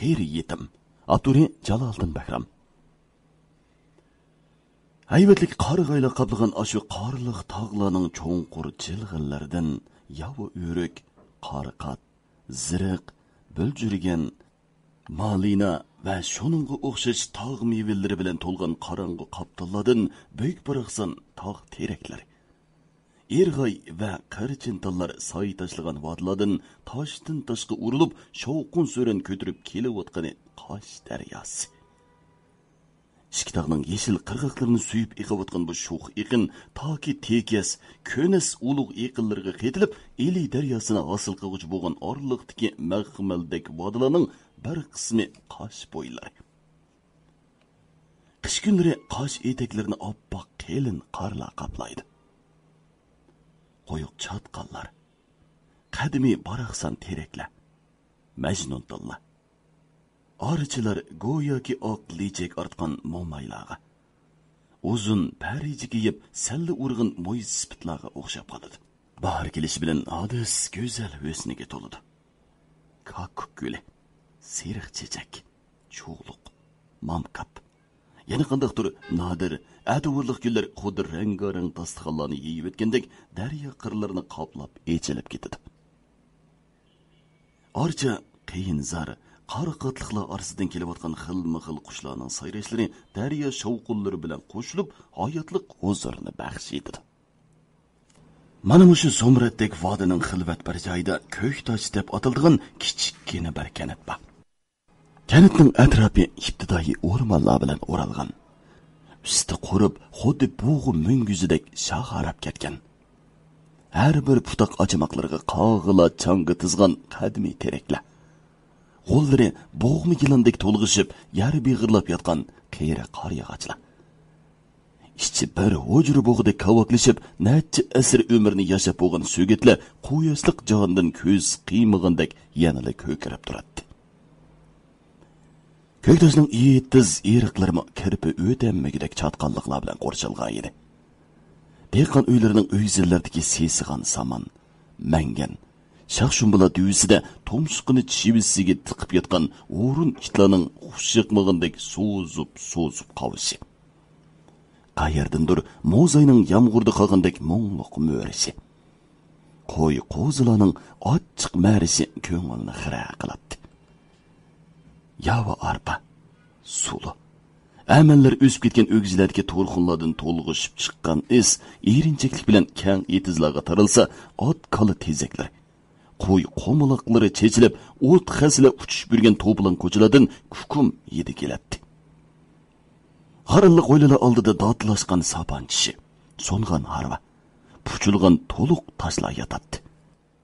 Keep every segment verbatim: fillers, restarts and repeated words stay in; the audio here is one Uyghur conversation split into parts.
قېرى يېتىم. ئاپتورى جالالىدىن بەھرام. ھەيۋەتلىك قارىغايلار قاپلىغان ئاشۇ قارلىق تاغلارنىڭ چوڭقۇر جىلغىلىرىدىن ياۋا ئۆرۈك، قارىقات، زىرىق، بۆلجۈرگەن، مالىنا ۋە شۇنىڭغا ئوخشاش تاغ مېۋىلىرى بىلەن تولغان قاراڭغۇ قاپتاللاردىن بۈك-باراقسان تاغ تېرەكلىرى، ئېرغاي ۋە قىرچىنتاللار سايە تاشلىغان ۋادىلاردىن تاشتىن تاشقا ئۇرۇلۇپ، شاۋقۇن-سۈرەن كۆتۈرۈپ كېلىۋاتقىنى قاش دەرياسى. ئىككى تاغنىڭ يېشىل قىرغاقلىرىنى سۆيۈپ ئېقىۋاتقان بۇ شوخ ئېقىن تاكى تېكەس، كۆنەس ئۇلۇغ ئېقىنلىرىغا قېتىلىپ، ئىلى دەرياسىنى ھاسىل قىلغۇچى بولغان ئارىلىقتىكى مەخمەلدەك ۋادىلارنىڭ بىر قىسمى قاش بويلىرى. قىش كۈنلىرى قاش ئېتەكلىرىنى ئاپئاق قېلىن قارلار قاپلايدۇ. قويۇق چاتقاللار، قەدىمىي باراقسان تېرەكلەر، مەجنۇنتاللار، ئارچىلار گوياكى ئاق لېچەك ئارتقان مومايلارغا، ئۇزۇن پەرىجە كىيىپ سەللە ئۇرغان مويسىپىتلارغا ئوخشاپ قالىدۇ. باھار كېلىشى بىلەن ھادىس گۈزەل ھۆسنىگە تولىدۇ. كاككۇك گۈلى، سېرىق چېچەك، چۇغلۇق، مامكاپ، يەنە قانداقتۇر نادىر، ئەتىۋارلىق گۈللەر خۇددى رەڭگارەڭ داستىخانلارنى يېيىۋەتكەندەك دەريا قىرلىرىنى قاپلاپ ئېچىلىپ كېتىدۇ. ئارچا، قېيىنزار، قارىقاتلىقلار ئارىسىدىن كېلىۋاتقان خىلمۇ خىل قۇشلارنىڭ سايراشلىرى دەريا شاۋقۇنلىرى بىلەن قوشۇلۇپ، ھاياتلىق ھۇزۇرىنى بەخش ئېتىدۇ. مانا مۇشۇ زۇمرەتتەك ۋادىنىڭ خىلۋەت بىر جايىدا كۆكتاش دەپ ئاتىلىدىغان كىچىككىنە بىر كەنت بار. كەنتنىڭ ئەتراپى ئىپتىدائىي ئورمانلار بىلەن ئورالغان. ئۈستى قۇرۇپ، خۇددى بۇغا مۈڭگۈزىدەك شاخاراپ كەتكەن. ھەر بىر پۇتاق ئاچىماقلىرىغا قاغىلار چاڭگا تىزغان قەدىمىي تېرەكلەر. غوللىرى بوغما يىلاندەك تولغىشىپ، يەر بېغىرلاپ ياتقان قېرى قارىياغاچلار. ئىچى بىر ھۇجرا بوغىدەك كاۋاكلىشىپ، نەچچە ئەسىر ئۆمۈرنى ياشاپ بولغان سۆگەتلەر قۇياشلىق جاھاندىن كۆز قىيمىغاندەك يەنىلا كۆكىرەپ تۇراتتى. كۆكتاشنىڭ ئېتىز ئېرىقلىرىمۇ كىرپى ئۆتەلمىگۈدەك چاتقاللىقلار بىلەن قورشالغان ئىدى. دېھقان ئۆيلىرىنىڭ ئۆگزىلىرىدىكى سېسىغان سامان، مەڭگەن، شاخشۇمبىلار دۈۋىسىدە تۇمشۇقىنى چىۋىسىگە تىقىپ ياتقان ھۇرۇن ئىتلارنىڭ خۇش ياقمىغاندەك سوزۇپ-سوزۇپ قاۋىشى. قەيەردىندۇر موزاينىڭ يامغۇردا قالغاندەك مۇڭلۇق مۆرىشى. قوي-قوزىلارنىڭ ئاچچىق مەرىشى كۆڭۈلنى خىرە قىلاتتى. ياۋا ئارپا، سۇلۇ، ئەمەنلەر ئۆسۈپ كەتكەن ئۆگزىلەردىكى تۇرخۇنلاردىن تولغىشىپ چىققان ئىس ئېرىنچەكلىك بىلەن كەڭ ئېتىزلارغا تارالسا، ئات-كالا تېزەكلىرى، قوي قومىلاقلىرى چېچىلىپ، ئوت-خەسلەر ئۇچۇشۇپ يۈرگەن توپىلاڭ كوچىلاردىن كۇكۇم ھىدى كېلەتتى. غارىللىق ھويلىلار ئالدىدا داتلاشقان ساپان چىشى، سۇنغان ھارۋا، پۇچۇلغان تولۇق تاشلار ياتاتتى.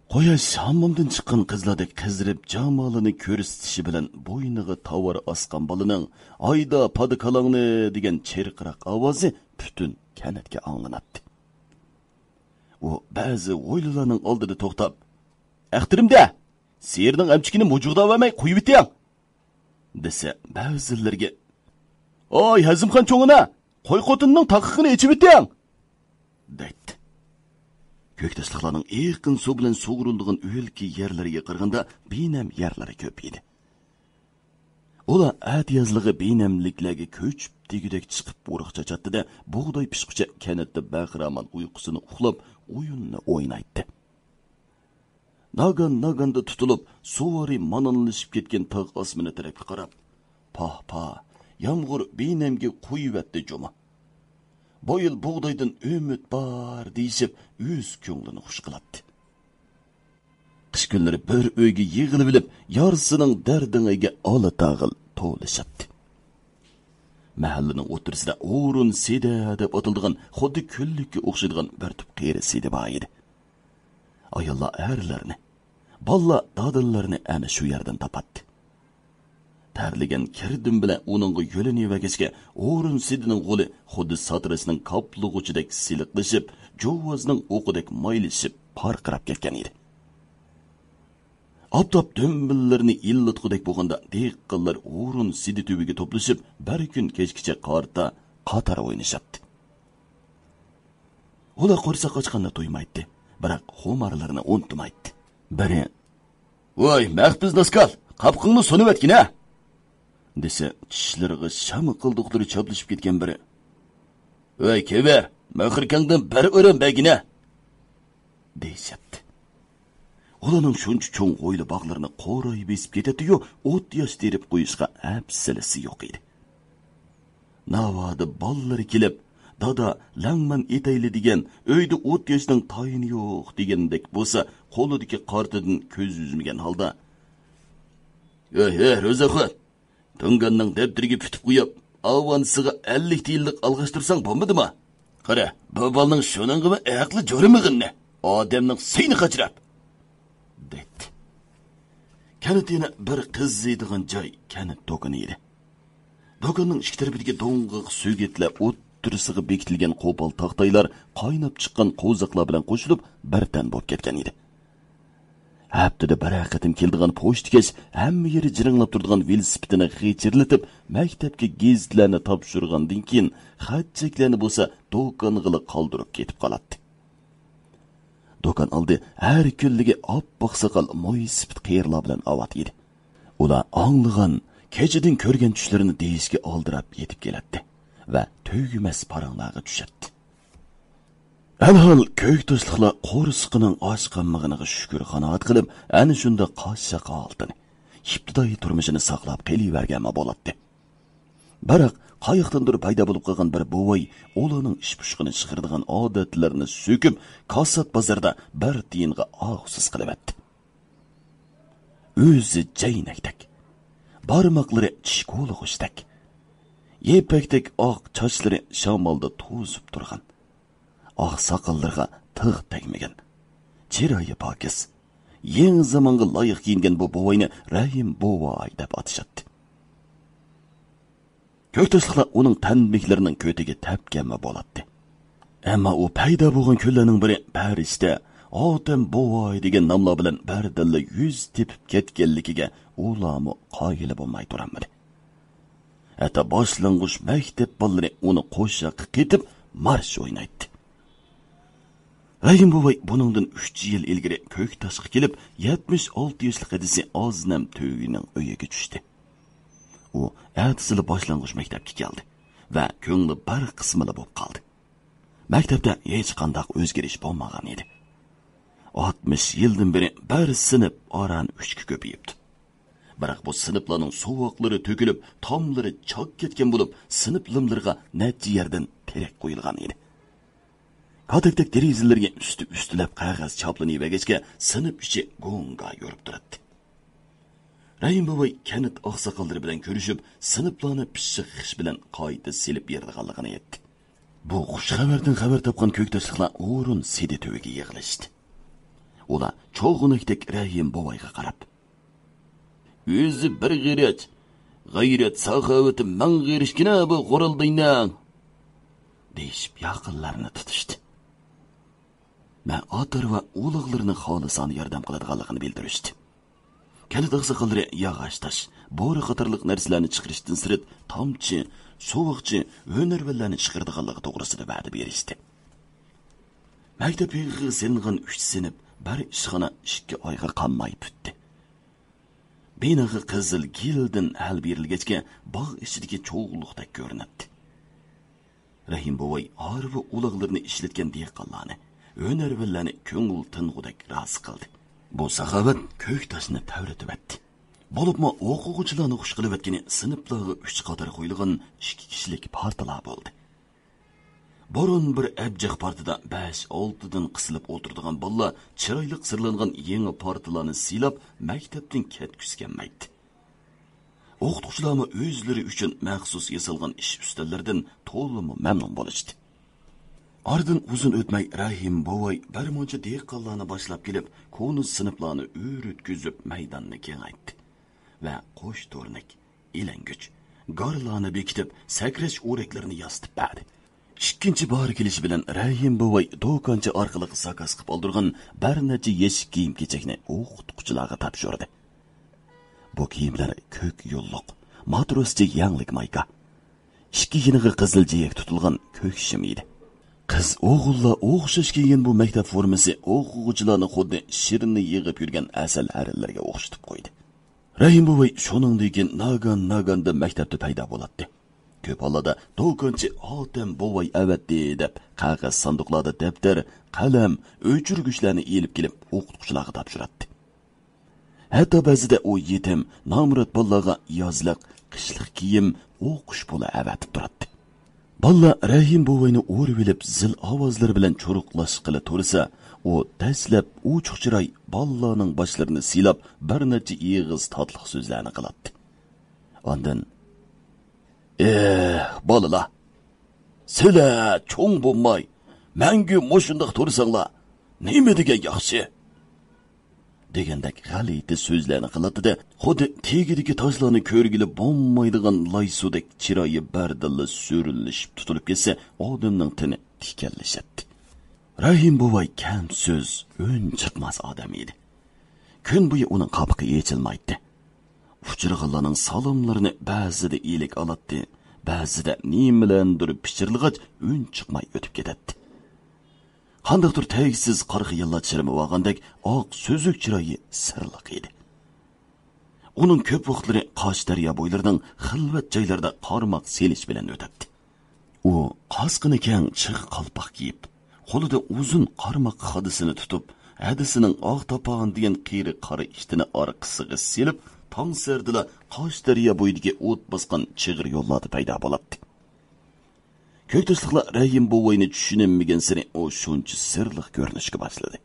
قۇياش ھاممامدىن چىققان قىزلاردەك قىزىرىپ، جامالىنى كۆرسىتىشى بىلەن بوينىغا تاۋار ئاسقان بالىنىڭ «ھايدا، پادا كالاڭنى» دېگەن چىرقىراق ئاۋازى پۈتۈن كەنتكە ئاڭلىناتتى. ئۇ بەزى ھويلىلارنىڭ ئالدىدا توختاپ، «ئەختىرىم-دە! سېرىنىڭ ئەمچىكىنى مۇجۇغداۋەرمەي قويۇۋېتىڭ!» دېسە، بەزىلىرىگە، «ئاي، ھەزىمخان چوڭىنا، قوي قوتۇنىنىڭ تاقىقىنى ئېچىۋېتىڭ!» دەيتتى. كۆكتاشلىقلارنىڭ ئېقىن سۇ بىلەن سۇغۇرۇلىدىغان ئۆلكە يەرلىرىگە قارىغاندا بىنەم يەرلىرى كۆپ ئىدى. ئۇلار ئەتىيازلىقى بىنەملىكلەرگە كۆچۈپ دېگۈدەك چىقىپ ئورۇق چاچاتتى-دە، بۇغداي پىشقۇچە كەنتتە بەخىرامان ئۇيقۇسىنى ئۇخلاپ، ئويۇننى ئوينايتتى. ناگان-ناگاندا تۇتۇلۇپ، سۇۋارى مانانلىشىپ كەتكەن تاغ ئاسمىنى تەرەپكە قاراپ، «پاھ، پاھ، يامغۇر بىنەمگە قۇيۇۋەتتى جۇمۇ. بۇ يىل بۇغدايدىن ئۈمىد بار» دېيىشىپ، ئۆز كۆڭلىنى خۇش قىلاتتى. قىش كۈنلىرى بىر ئۆيگە يىغىلىۋېلىپ، يارىسىنىڭ دەردىڭىگە ئالا تاغىل تولىشاتتى. مەھەللىنىڭ ئوتتۇرىسىدا ئورۇن سىدە دەپ ئاتىلىدىغان، خۇددى كۈنلۈككە ئوخشايدىغان بىر تۈپ قېرى سىدە بار ئىدى. ئاياللار ئەرلىرىنى، بالىلار دادىلىرىنى ئەنە شۇ يەردىن تاپاتتى. تەرلىگەن كىردىن بىلەن ئۇنىڭغا يۆلىنىۋەرگەچكە، ھورۇن سىدىنىڭ غولى خۇددى ساتىراشنىڭ كاپلىغۇچىدەك سىلىقلىشىپ، جوۋازنىڭ ئوقىدەك مايلىشىپ، پارقىراپ كەتكەن ئىدى. ئاپتاپ دۈمبىلىرىنى ئىللىتقۇدەك بولغاندا، دېھقانلار ھورۇن سىدى تۈۋىگە توپلىشىپ، بىر كۈن كەچكىچە قارتا قاتار ئوينىشاتتى. ئۇلار قورساق ئاچقاننى تۇيمايتتى، بىراق خۇمارلىرىنى ئۇنتۇمايتتى. بىرى، «ۋاي، مەخپىز داسكال، قاپىقىڭنى سۇنۇۋەتكىنە!» دېسە، چىشلىرىغا شامىقىلدۇقلىرى چاپلىشىپ كەتكەن بىرى، ۋەي، كېۋەر، مەخىركەڭدىن بەر ئۆرەم بەگىنە! دېيىشەتتى. ئۇلارنىڭ شۇنچە چوڭ ھويلا باغلىرىنى قوراي بېسىپ كېتەتتىيۇ، ئوت ياش تېرىپ قويۇشقا ھەپسىلىسى يوق ئىدى. ناۋادا بالىلىرى كېلىپ، دادا، لەڭمەن ئېتەيلى دېگەن، ئۆيدە ئوت ياشنىڭ تايىنى يوق دېگەندەك بولسا، قولىدىكى قارتىدىن كۆز ئۈزمىگەن ھالدا، ھە، ھە، روزاخۇن، تۇڭگاننىڭ دەپتىرىگە پۈتۈپ قويۇپ، ئاۋانسىغا ئەللىك تىيىنلىق ئالغاشتۇرساڭ بولمىدىما؟ قارا، بۇ بالىنىڭ شۇنىڭغىمۇ ئەقلى جورىمىغىننى، ئادەمنىڭ سېنى قاچىراپ! دەيتتى. كەنت يەنە بىر قىزىيدىغان جاي كەنت دۇكىنى ئىدى. دۇكاننىڭ ئىككى تەرىپىدىكى دوڭغاق سۆگەتلەر ئوتتۇرىسىغا بېكىتىلگەن قوپال تاختايلار قايناپ چىققان قوزاقلار بىلەن قوشۇلۇپ، بىر تەن بولۇپ كەتكەن ئىدى. ھەپتىدە بىرەر قېتىم كېلىدىغان پوچتىكەش ھەممە يېرى جىرىڭلاپ تۇرىدىغان ۋېلىسىپىتىنى غىچىرلىتىپ، مەكتەپكە گېزىتلەرنى تاپشۇرغاندىن كېيىن، خەت-چەكلەرنى بولسا دۇكانغىلا قالدۇرۇپ كېتىپ قالاتتى. دۇكان ئالدى ھەر كۈنلۈكى ئاپئاق ساقال، مويسىپىت قېرىلار بىلەن ئاۋات ئىدى. ئۇلار ئاڭلىغان، كېچىدىن كۆرگەن چۈشلىرىنى دېيىشكە ئالدىراپ يېتىپ كېلەتتى ۋە تۈگىمەس پاراڭلارغا چۈشەتتى. ھەرھال كۆكتاشلىقلار قورسىقىنىڭ ئاچ قالمىغىنىغا شۈكۈر قانائەت قىلىپ، ئەنە شۇنداق قاششاق ھالىتىنى، ئىپتىدائىي تۇرمۇشىنى ساقلاپ قېلىۋەرگەنمۇ بولاتتى. بىراق، قاياقتىندۇر پەيدا بولۇپ قالغان بىر بوۋاي ئۇلارنىڭ ئىش پۇشقىنى چىقىرىدىغان ئادەتلىرىنى سۆكۈپ، كاسات بازاردا بىر تىيىنغا ئاۋۇسىز قىلىۋەتتى. ئۆزى جەينەكتەك، بارماقلىرى چىش كولىغۇچتەك، يىپەكتەك ئاق چاچلىرى شامالدا توزۇپ تۇرغان، ئاق ساقاللىرىغا تىغ تەگمىگەن، چىرايى پاكىز، يېڭى زامانغا لايىق كىيىنگەن بۇ بوۋاينى رەھىم بوۋاي دەپ ئاتىشاتتى. كۆكتاشلىقلار ئۇنىڭ تەنبىھلىرىنىڭ كۆتىگە تەپكەنمۇ بولاتتى. ئەمما ئۇ پەيدا بولغان كۈنلەرنىڭ بىرى پەرىشتە، ئادەم بوۋاي دېگەن ناملار بىلەن بەردىنلا يۈز تېپىپ كەتكەنلىكىگە ئۇلارمۇ قايىل بولماي تۇرالمىدى. ھەتتا باشلانغۇچ مەكتەپ بالىلىرى ئۇنى قوشاققا قېتىپ مارش ئوينايتتى. رەھىم بوۋاي بۇنىڭدىن ئۈچ يىل ئىلگىرى كۆكتاشقا كېلىپ، يەتمىش ئالتە ياشلىق ھەدىسى ئازنەم تۆگىنىڭ ئۆيىگە چۈشتى. ئۇ ئەتىسىلا باشلانغۇچ مەكتەپكە كەلدى ۋە كۆڭلى بىر قىسمىلا بولۇپ قالدى. مەكتەپتە ھېچقانداق ئۆزگىرىش بولمىغان ئىدى. ئاتمىش يىلدىن بېرى بىر سىنىپ ئاران ئۈچكە كۆپىيىپتۇ. بىراق بۇ سىنىپلارنىڭ سوۋۇقلىرى تۆكۈلۈپ، تاملىرى چاك كەتكەن بولۇپ، سىنىپ لىملىرىغا نەچچە يەردىن تېرەك قويۇلغان ئىدى. كاتەكتەك دېرىزىلىرىگە ئۈستى ئۈستىلەپ قەغەز چاپلىنىۋەرگەچكە، سىنىپ ئىچى گۇڭگا يورۇپ تۇراتتى. رەھىم بوۋاي كەنت ئاقساقاللىرى بىلەن كۆرۈشۈپ، سىنىپلارنى پىششىق خىش بىلەن قايتا سېلىپ بېرىدىغانلىقىنى ئېيتتى. بۇ خۇش خەۋەردىن خەۋەر تاپقان كۆكتاشلىقلار ئورۇن سېدى تۈۋىگە يىغىلىشتى. ئۇلار چوغىنەكتەك رەھىم بوۋايغا قاراپ، «ئۆزى بىر غېرىچ، غەيرەت ساخاۋىتى مىڭ غېرىچكىنە بۇ غورالداينىڭ!» دېيىشىپ ياقىنلارنى تۇتۇشتى. مەن ئاتارۋا ئۇلۇغلىرىنى خالىسانە ياردەم قىلىدىغانلىقىنى بىلدۈرۈشتى. كەنت ئاقساقاللىرى ياغاچ تاش، بورا قاتارلىق نەرسىلەرنى چىقىرىشتىن سىرت، تامچى، سوۋۇقچى، ھۈنەرۋەنلەرنى چىقىرىدىغانلىقى توغرىسىدا ۋەدە بېرىشتى. مەكتەپ يىغىقىغا سېلىنغان ئۈچ سىنىپ، بىر ئىشخانا ئىككى ئايغا قالماي پۈتتى. بىناغا قىزىل گىلدىن ھەل بېرىلگەچكە، باغ ئىچىدىكى چوغلۇقتەك كۆرۈنەتتى. رەھىم بوۋاي ھارۋا ئۇلاغلىرىنى ئىشلەتكەن دېھقانلارنى، ھۈنەرۋەنلەرنى كۆڭۈل تىنغۇدەك رازى قىلدى. بۇ ساخاۋەت كۆكتاشنى تەۋرىتىۋەتتى. بولۇپمۇ ئوقۇغۇچىلارنى خۇش قىلىۋەتكىنى سىنىپلارغا ئۈچ قاتار قويۇلغان ئىككى كىشىلىك پارتىلار بولدى. بۇرۇن بىر ئەبجەق پارتىدا بەش-ئالتىدىن قىسىلىپ ئولتۇرىدىغان بالىلار چىرايلىق سىرلانغان يېڭى پارتىلارنى سىيلاپ، مەكتەپتىن كەتكۈسى كەلمەيتتى. ئوقۇتقۇچىلارمۇ ئۆزلىرى ئۈچۈن مەخسۇس ياسالغان ئىش ئۈستەللىرىدىن تولىمۇ مەمنۇن بولۇشتى. ئارىدىن ئۇزۇن ئۆتمەي، رەھىم بوۋاي بىر مۇنچە دېھقانلارنى باشلاپ كېلىپ، كونا سىنىپلارنى ئۆرۈتكۈزۈپ، مەيداننى كېڭەيتتى ۋە قوش تورنىك، ئىلەڭگۈچ، گارلارنى بېكىتىپ، سەكرەش ئورەكلىرىنى ياسىتىپ بەردى. ئىككىنچى باھار كېلىشى بىلەن رەھىم بوۋاي دۇكانچى ئارقىلىق زاكاز قىلىپ ئالدۇرغان بىر نەچچە يەشىك كىيىم-كېچەكنى ئوقۇتقۇچىلارغا تاپشۇردى. بۇ كىيىملەر كۆك يۇللۇق، ماتروسچە يەڭلىك مايكا، ئىككى يېنىغا قىزىل جىيەك تۇتۇلغان كۆك شىم ئىدى. قىز-ئوغۇللار ئوخشاش كىيگەن بۇ مەكتەپ فورمىسى ئوقۇغۇچىلارنى خۇددى شىرنى يىغىپ يۈرگەن ئەسەل ئەرىلىرىگە ئوخشىتىپ قويدى. رەھىم بوۋاي شۇنىڭدىن كېيىن ناگان-ناگاندا مەكتەپتە پەيدا بولاتتى. كۆپ ھاللاردا دۇكانچى ئادەم بوۋاي ئەۋەتتى دەپ، قەغەز ساندۇقلاردا دەپتەر، قەلەم، ئۆچۈرگۈچلەرنى ئېلىپ كېلىپ ئوقۇتقۇچىلارغا تاپشۇراتتى. ھەتتا بەزىدە ئۇ يېتىم، نامرات بالىلارغا يازلىق، قىشلىق كىيىم، ئوقۇش پۇلى ئەۋەتىپ تۇراتتى. بالىلار رەھىم بوۋاينى ئورىۋېلىپ زىل ئاۋازلىرى بىلەن چۇرۇقلاشقىلى تۇرسا، ئۇ دەسلەپ ئوچۇق چىراي بالىلارنىڭ باشلىرىنى سىيلاپ، بىر نەچچە ئېغىز تاتلىق سۆزلەرنى قىلاتتى. ئاندىن، ئېھ، بالىلار، سىلەر چوڭ بولماي، مەڭگۈ مۇشۇنداق تۇرساڭلار، نېمە دېگەن ياخشى؟ دېگەندەك غەلىتە سۆزلەرنى قىلاتتى-دە، خۇددى تېگىدىكى تاشلارنى كۆرگىلى بولمايدىغان لاي سۇدەك چىرايى بەردىنلا سۈرۈنلىشىپ تۇتۇلۇپ كەتسە، ئادەمنىڭ تېنى تىكەنلىشەتتى. رەھىم بوۋاي كەم سۆز، ئۈن چىقماس ئادەم ئىدى. كۈن بويى ئۇنىڭ قاپىقى ئېچىلمايتتى. ئۇچرىغانلارنىڭ سالاملىرىنى بەزىدە ئىلىك ئالاتتى، بەزىدە نېمىلەندۇر پىچىرلىغاچ ئۈن چىقماي ئۆتۈپ كېتەتتى. قانداقتۇر تەگسىز قارا خىياللار چىرمىۋالغاندەك ئاق سۈزۈك چىرايى سىرلىق ئىدى. ئۇنىڭ كۆپ ۋاقىتلىرى قاش دەريا بويلىرىنىڭ خىلۋەت جايلىرىدا قارماق سېلىش بىلەن ئۆتەتتى. ئۇ قاسقىنى كەڭ چىغ قالپاق كىيىپ، قولىدا ئۇزۇن قارماق خادىسىنى تۇتۇپ، ھەدىسىنىڭ ئاغ تاپان دېگەن قېرى قارا ئىتىنى ئارقىسىغا سېلىپ، تاڭ سەھەردىلا قاش دەريا بويىدىكى ئوت باسقان چىغىر يوللاردا پەيدا بولاتتى. كۆكتاشلىقلار رەھىم بوۋاينى چۈشىنەلمىگەنسېرى ئۇ شۇنچە سىرلىق كۆرۈنۈشكە باشلىدى.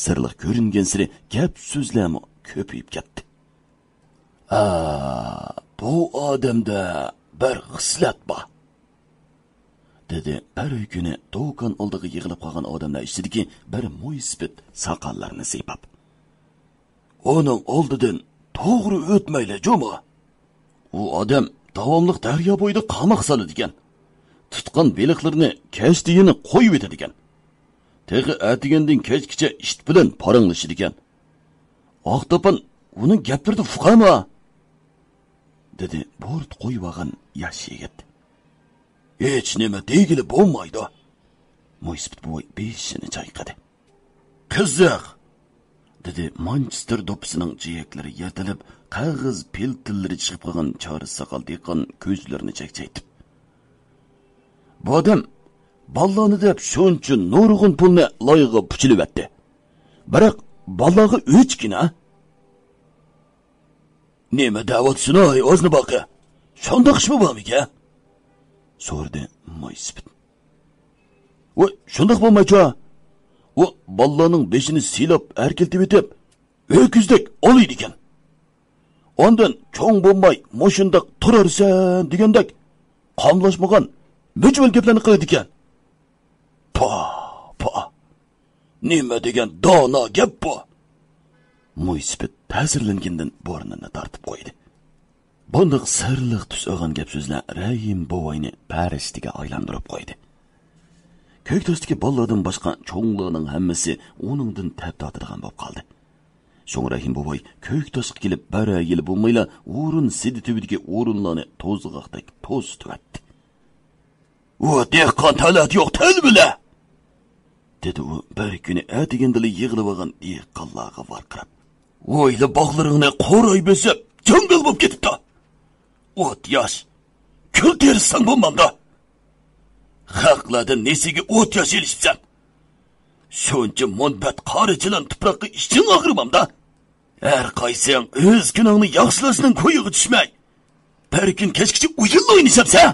سىرلىق كۆرۈنگەنسېرى گەپ سۆزلەرمۇ كۆپىيىپ كەتتى. ئا، بۇ ئادەمدە بىر خىسلەت بار، دېدى بىر كۈنى دۇكان ئالدىغا يىغىلىپ قالغان ئادەملەر ئىچىدىكى بىر مويسىپىت ساقاللىرىنى سىيپاپ. ئۇنىڭ ئالدىدىن توغرا ئۆتمەيلى جۇمۇ. ئۇ ئادەم داۋاملىق دەريا بويىدا قاماق سالىدىكەن. تۇتقان بېلىقلىرىنى كەچتە يەنە قويۇۋېتىدىكەن. تېخى ئەتىگەندىن كەچكىچە ئىت بىلەن پاراڭلىشىدىكەن. ئاق تاپان ئۇنىڭ گەپلىرىدە ئۇقامۇ؟ دېدى بۇرۇت قويۇۋالغان ياش يىگىت. ھېچنېمە دېگىلى بولمايدۇ. مويسىپىت بوۋاي بېشىنى چايقىدى. قىزىق! دېدى مانچېستېر دوپپىسىنىڭ جىيەكلىرى يىرتىلىپ، قەغەز پىلتىللىرى چىقىپ قالغان چارە ساقال دېھقان كۆزلىرىنى چەكچەيتىپ. بۇ ئادەم بالىلارنى دەپ شۇنچە نۇرغۇن پۇلنى لايغا پۇچىلىۋەتتى. بىراق بالىلارغا ئۆچكىنا. نېمە دەۋاتىسىنا، ئاي ئازنى باقى؟ شۇنداق ئىشمۇ بارمىكەن؟ سورىدى مويسىپىت. ۋاي، شۇنداق بولمايچۇ. ئۇ بالىلارنىڭ بېشىنى سىيلاپ ئەركىلىتىۋېتىپ، ھۆكۈزدەك ئالىيدىكەن. ئاندىن چوڭ بولماي مۇشۇنداق تۇرارسەن دېگەندەك قاملاشمىغان مۈجمەل گەپلەرنى قىلىدىكەن. پا، پا. نېمە دېگەن دانا گەپ بۇ؟ مويسىپىت تەسىرلەنگەندىن بۇرنىنى تارتىپ قويدى. بۇنداق سىرلىق تۈس ئالغان گەپ سۆزلەر رەھىم بوۋاينى پەرىشتىگە ئايلاندۇرۇپ قويدى. كۆكتاشتىكى بالىلاردىن باشقا چوڭلارنىڭ ھەممىسى ئۇنىڭدىن تەپ تارتىدىغان بولۇپ قالدى. شۇڭا رەھىم بوۋاي كۆكتاشقا كېلىپ بىرەر يىل بولمايلا ھورۇن سېدى تۈۋىدىكى ھورۇنلارنى توزغاقتەك توزۇتۇۋەتتى. ئۇ دېھقان تەلەت يوق تەلۋىلە! دېدى ئۇ بىر كۈنى ئەتىگەندىلا يىغىلىۋالغان دېھقانلارغا ۋارقىراپ. ھويلا باغلىرىڭنى قوراي بۆسۈپ، جاڭگال بولۇپ كېتىپتۇ. ئوت ياش، كۈل تېرىساڭ بولمامدۇ؟ خەقلەردىن نېسىگە ئوت ياش ئېلىشىپسەن؟ شۇنچە مۇنبەت قارا چىلان تۇپراققا ئىچىڭ ئاغرىمامدا؟ ھەر قايسىڭ ئۆز كۈنۈڭنى ياخشىلاشنىڭ كويىغا چۈشمەي، بىر كۈن كەچكىچە ئويۇنلا ئوينىشامسەن؟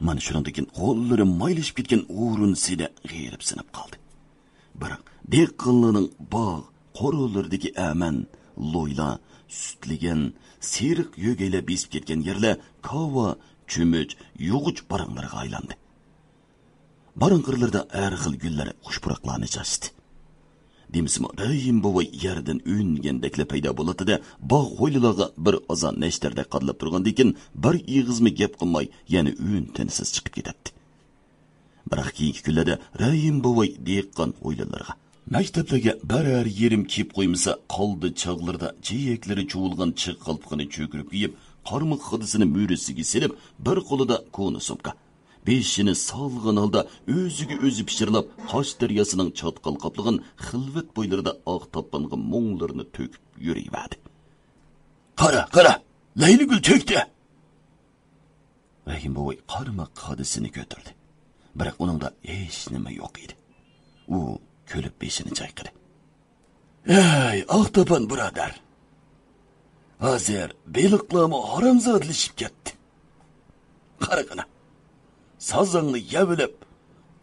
مانا شۇنىڭدىن كېيىن قوللىرى مايلىشىپ كەتكەن ھورۇن سېدە غېرىبسىنىپ قالدى. بىراق دېھقانلارنىڭ باغ، قورۇلىرىدىكى ئەمەن، لويلا، سۈتلىگەن، سېرىق يۆگەيلەر بېسىپ كەتكەن يەرلەر كاۋا، چۆمۈچ، يوغۇچ باراڭلىرىغا ئايلاندى. باراڭ قىرلىرىدا ھەر خىل گۈللەر خۇش پۇراقلارنى چاچتى. دېمىسىمۇ، رەھىم بوۋاي يەردىن ئۈنگەندەكلا پەيدا بولاتتى-دە، باغ ھويلىلارغا بىر ئازا نەشتەردەك قادىلاپ تۇرغاندىن كېيىن، بىر ئېغىزمۇ گەپ قىلماي، يەنە ئۈن-تىنسىز چىقىپ كېتەتتى. بىراق كېيىنكى كۈنلەردە رەھىم بوۋاي دېھقان ھويلىلىرىغا، مەكتەپلەرگە بىرەر يېرىم كىيىپ قويمىسا، قالدى چاغلىرىدا جىيەكلىرى چۇۋۇلغان چىغ قالپىقىنى چۆكۈرۈپ كىيىپ، قارمىق خادىسىنى مۈرىسىگە سېلىپ، بىر قولىدا كونا سومكا، بېشىنى سالغان ھالدا ئۆزىگە ئۆزى پىچىرلاپ، قاش دەرياسىنىڭ چاتقال قاپلىغان خىلۋەت بويلىرىدا ئاق تاپانغا مۇڭلىرىنى تۆكۈپ يۈرۈۋەردى. «قارا، قارا، لەيلىگۈل چۆكتى!» رەھىم بوۋاي قارىماق خادىسىنى كۆتۈردى. بىراق ئۇنىڭدا ھېچنېمە يوق ئىدى. ئۇ كۈلۈپ بېشىنى چايقىدى. «ھەي، ئاق تاپان بۇرادەر! ھازىر بېلىقلارمۇ ھارامزادىلىشىپ كەتتى. قارىغىنا، سازاڭنى يەۋېلىپ،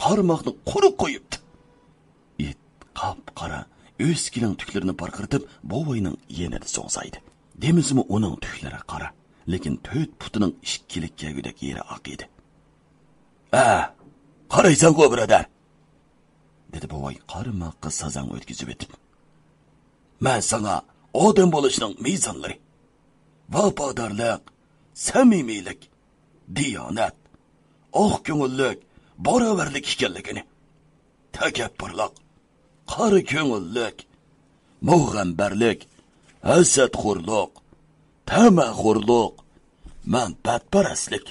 قارماقنى قۇرۇق قويۇپتۇ.» ئىت قاپقارا ئۆسكىلىڭ تۈكلىرىنى پارقىرىتىپ، بوۋاينىڭ يېنىدا سوڭسايدى. دېمىسىمۇ ئۇنىڭ تۈكلىرى قارا، لېكىن تۆت پۇتىنىڭ ئىككىلىك كەلگۈدەك يېرى ئاق ئىدى. «ھە، قارايسەنغۇ، بۇرادەر!» دېدى بوۋاي قارىماققا سازاڭ ئۆتكۈزۈۋېتىپ. «مەن ساڭا ئادەم بولۇشنىڭ مىزانلىرى، ۋاپادارلىق، سەمىمىيلىك، دىيانەت، ئاق كۆڭۈللۈك، باراۋەرلىك ئىكەنلىكىنى، تەكەببۇرلۇق، قارا كۆڭۈللۈك، مۇغەمبەرلىك، ھەسەتخورلۇق، تەمەخورلۇق، مەنپەئەتپەرەسلىك،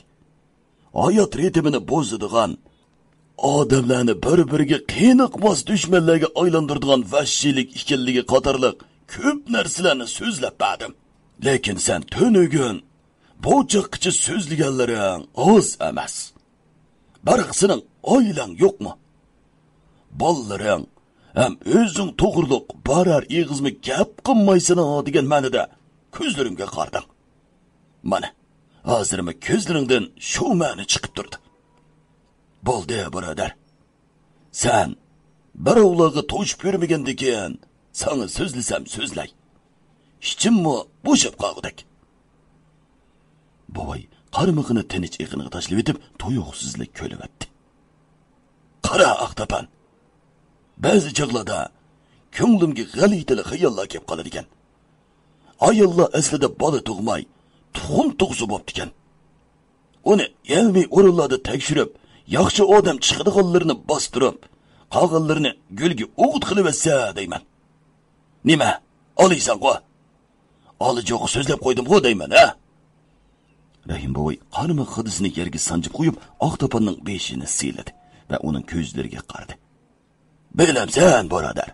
ھايات رىتىمىنى بۇزىدىغان، ئادەملەرنى بىر-بىرىگە قېنىقماس دۈشمەنلەرگە ئايلاندۇرىدىغان ۋەھشىيلىك ئىكەنلىكى قاتارلىق كۆپ نەرسىلەرنى سۆزلەپ بەردىم. لېكىن سەن تۈنۈگۈن بۇ چاغقىچە سۆزلىگەنلىرىڭ ئاز ئەمەس. بىراق سېنىڭ ئائىلەڭ يوقمۇ؟ بالىلىرىڭ ھەم ئۆزۈڭ توغرۇلۇق بىرەر ئېغىزمۇ گەپ قىلمايسەن دېگەن مەنىدە كۆزلىرىمگە قارىدىڭ. مانا، ھازىرمۇ كۆزلىرىڭدىن شۇ مەنە چىقىپ تۇرىدۇ. بولدى، بۇرادەر. سەن بىراۋلارغا توشۇپ يۈرمىگەندىكىن، ساڭا سۆزلىسەم سۆزلەي. ئىچىممۇ بوشاپ قالغۇدەك. بوۋاي قارمىقىنى تىنچ ئېقىنغا تاشلىۋېتىپ، تۇيۇقسىزلا كۈلۈۋەتتى. قارا، ئاق تاپان. بەزى چاغلاردا كۆڭلۈمگە غەلىتىلا خىياللار كېلىپ قالىدىكەن. ئاياللار ئەسلىدە بالا تۇغماي، تۇخۇم تۇغسا بوپتىكەن. ئۇنى ئىلمىي ئورۇنلاردا تەكشۈرۈپ، ياخشى ئادەم چىقىدىغانلىرىنى باستۇرۇپ، قالغانلىرىنى گۈلگە ئوغۇت قىلىۋەتسە دەيمەن. نېمە، ئالىسەنغۇ؟ ئالىجوق سۆزلەپ قويدۇمغۇ دەيمەن، ھە؟ رەھىم بوۋاي قارىماق خادىسىنى يەرگە سانجىپ قويۇپ، ئاق تاپاننىڭ بېشىنى سىيلىدى ۋە ئۇنىڭ كۆزلىرىگە قارىدى. بىلەمسەن، بۇرادەر،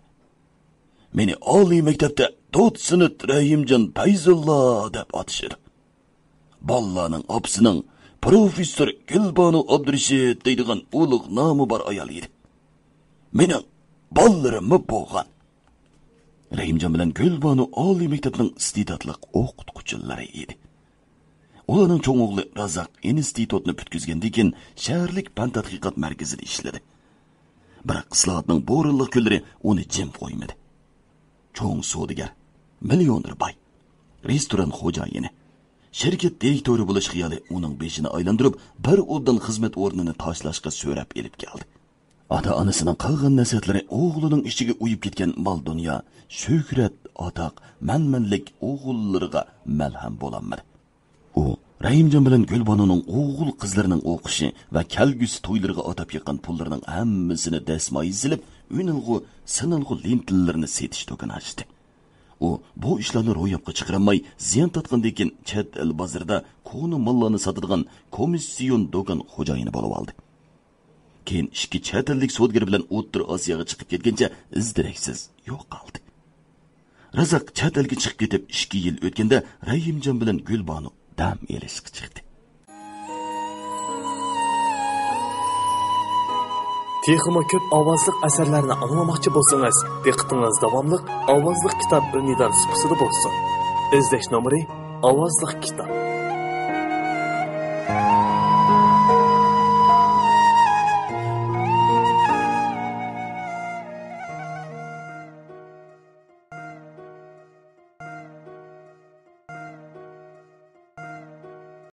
مېنى ئالىي مەكتەپتە دوتسېنت رەھىمجان پەيزۇللا دەپ ئاتىشىدۇ. بالىلارنىڭ ئاپىسىنىڭ پروفېسسور گۈلبانۇ ئابدۇرېشىت دەيدىغان ئۇلۇغ نامى بار ئايال ئىدى. مېنىڭ بالىلىرىممۇ بولغان. رەھىمجان بىلەن گۈلبانۇ ئالىي مەكتەپنىڭ ئىستېداتلىق ئوقۇتقۇچىلىرى ئىدى. ئۇلارنىڭ چوڭ ئوغلى رازاق ئىنستىتۇتنى پۈتكۈزگەندىن كېيىن، شەھەرلىك پەن تەتقىقات مەركىزىدە ئىشلىدى. بىراق ئىسلاھاتنىڭ بورانلىق كۈنلىرى ئۇنى جىم قويمىدى. چوڭ سودىگەر، مىليونېر باي، رېستوران خوجايىنى، شىركەت دىرېكتورى بولۇش خىيالى ئۇنىڭ بېشىنى ئايلاندۇرۇپ، بىر ئوبدان خىزمەت ئورنىنى تاشلاشقا سۆرەپ ئېلىپ كەلدى. ئاتا-ئانىسىنىڭ قىلغان نەسىھەتلىرى ئوغلىنىڭ ئىچىگە ئۇيۇپ كەتكەن مال-دۇنيا، شۆھرەت، ئاتاق، مەنمەنلىك ئوغۇللىرىغا مەلھەم بولالمىدى. ئۇ رەھىمجان بىلەن گۈلبانۇنىڭ ئوغۇل-قىزلىرىنىڭ ئوقۇشى ۋە كەلگۈسى تويلىرىغا ئاتاپ يىغقان پۇللىرىنىڭ ھەممىسىنى دەسمايە سېلىپ، ئۈنئالغۇ، سىنئالغۇ لېنتىلىرىنى سېتىش دۇكىنى ئاچتى. ئۇ بۇ ئىشلارنى روياپقا چىقىرالماي، زىيان تارتقاندىن كېيىن، چەت ئەل بازىرىدا كونا ماللارنى ساتىدىغان كومىسسىيون دۇكان خوجايىنى بولۇۋالدى. كېيىن ئىككى چەت ئەللىك سودىگەر بىلەن ئوتتۇرا ئاسىياغا چىقىپ كەتكەنچە ئىز-دېرەكسىز يوقالدى. رازاق چەت ئەلگە چىقىپ كېتىپ ئىككى يىل ئۆتكەندە، رەھىمجان بىلەن گۈلبانۇ دەم ئېلىشقا چىقتى. تېخىمۇ كۆپ ئاۋازلىق ئەسەرلەرنى ئاڭلىماقچى بولسىڭىز، دىققىتىڭىز داۋاملىق ئاۋازلىق كىتاب ئۈمىدار سۇپىسىدا بولسۇن. ئىزدەش نومۇرى: ئاۋازلىق كىتاب.